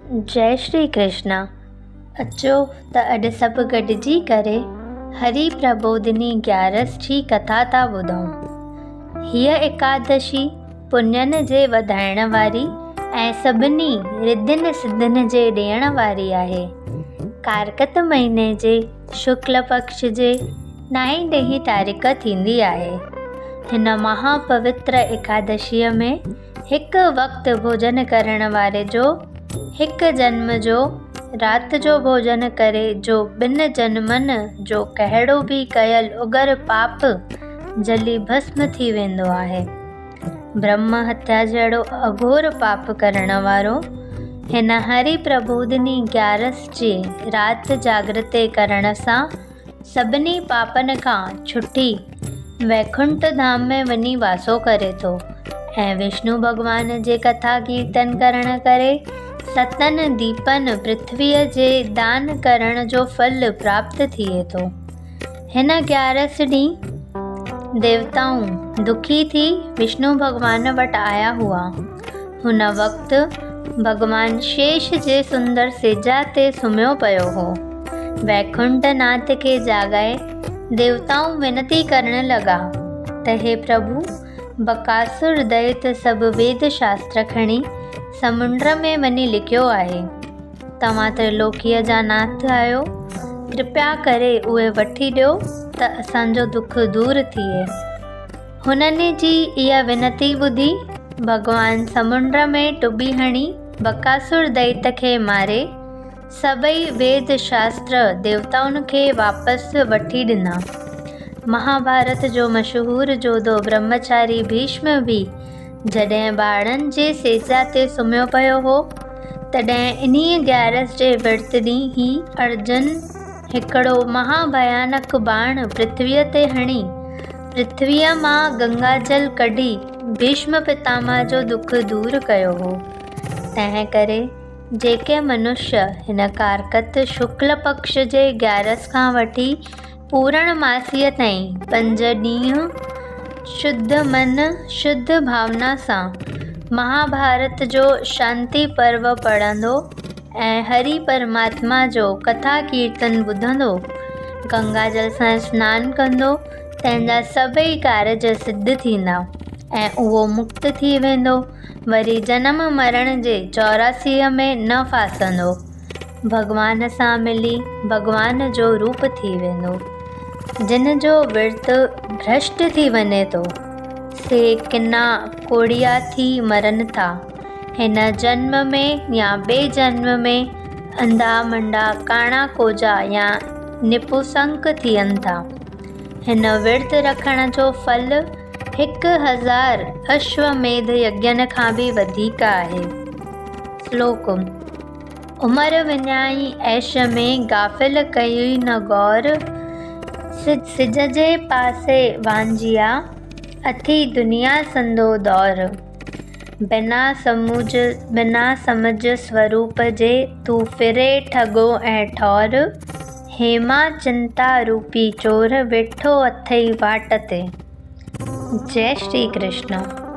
جئي شري ڪرشنا اچو ته اڄ سڀ گڏجي ڪري هري پرٻوڌني گيارس جي ڪٿا ٿا ٻڌون. هيء ايڪادشي پڃن جي وڌائڻ واري ۽ سڀني رڌين سڌين جي ڏيڻ واري آهي. ڪارڪت مهيني جي شڪل پڪش جي نائين ڏهين تاريخ ٿيندي آهي. هن مها پوتر ايڪادشيء ۾ هڪ وقت ڀوڄن ڪرڻ واري جو هڪ جنم جو، رات جو ڀوڄن ڪري جو ٻن جنمن جو ڪهڙو به ڪيل اگر پاپ جلي ڀسم ٿي ويندو آهي. برهم هتيا جهڙو اگهور پاپ ڪرڻ وارو هن هري پرٻوڌني گيارس جي رات جاڳرتي ڪرڻ سان سڀني پاپن کان ڇٽي ويڪنٺ ڌام ۾ وڃي واسو ڪري ٿو ۽ وشنو ڀڳوان جي ڪٿا ڪيرتن ڪرڻ ڪري ستن ديپن پرٿويء جي دان ڪرڻ جو ڦل پراپت ٿئي ٿو. هن گيارس ڏينهن ديوتائون دکي ٿي وشنو ڀڳوان وٽ آيا هئا. هن وقت ڀڳوان شيش جي سندر سيجا تي سمهيو پيو هو. ويڪنٺ ناٿ کي جاڳائي ديوتائون وينتي ڪرڻ لڳا ته هي پرڀو! بڪاسر دئيت سڀ ويد شاستر کڻي سمنڊ ۾ وڃي لڪيو آهي. توهان ترلوڪيء جا ناٿ آهيو، ڪرپيا ڪري اهي وٺي ڏيو ته اسان جو دک دور ٿئي. هنن جي اها وينتي ٻڌي، ڀڳوان سمنڊ ۾ ٽٻي هڻي بڪاسر دئيت کي ماري، سڀئي ويد شاستر ديوتائن کي واپس وٺي ڏنا. مهاڀارت جو مشهور جوڌو برهمچاري ڀيشم به جڏهن ٻارڙن جي سيجا تي سمهيو پيو هو، تڏهن انهيء گيارس جي ورت ڏينهن ئي ارجن هڪڙو مها ڀيانڪ ٻاڻ پرٿويء تي هڻي، پرٿويء مان گنگا جل ڪڍي ڀيشم پتامه جو دک دور ڪيو هو. تنهن ڪري جيڪي منشيه هن ڪارڪت شڪل پڪش جي گيارس کان وٺي پورڻ ماسيء تائين پنج ڏينهن شڌ من شڌ ڀاونا سان مهاڀارت جو شانتي پرو پڙهندو ۽ هري پرماتما جو ڪٿا ڪيرتن ٻڌندو، گنگا جل سان سنان ڪندو، تنهن جا سڀئي ڪارج سڌ ٿيندا ۽ اهو مڪت ٿي ويندو، وري جنم مرڻ جي چوراسيء ۾ نه ڦاسندو. ڀڳوان سان ملي ڀڳوان جو روپ ٿي ويندو. جن جو ورت ڀرشٽ ٿي وڃي ٿو، سي ڪنا ڪوڙهيا ٿي مرن ٿا. هن جنم ۾ يا ٻئي جنم ۾ انڌا، منڊا، ڪاڻا ڪوجها يا نپوسنڪ ٿين ٿا. هن ورت رکڻ جو ڦل 1000 اشوميڌ يگين کان به وڌيڪ آهي. سلوڪ، عمر وڃائي عيش ۾، غافل ڪيئي نه غور، سج جي پاسي وانجهيا، اٿي دنيا سندو دور. بنا بنا سمجهه سوروپ جي، تون ڦري ٺڳو ۽ ٺور. هيما چنتا روپي چور، ويٺو اٿئي واٽ تي. جئي شري ڪرشن.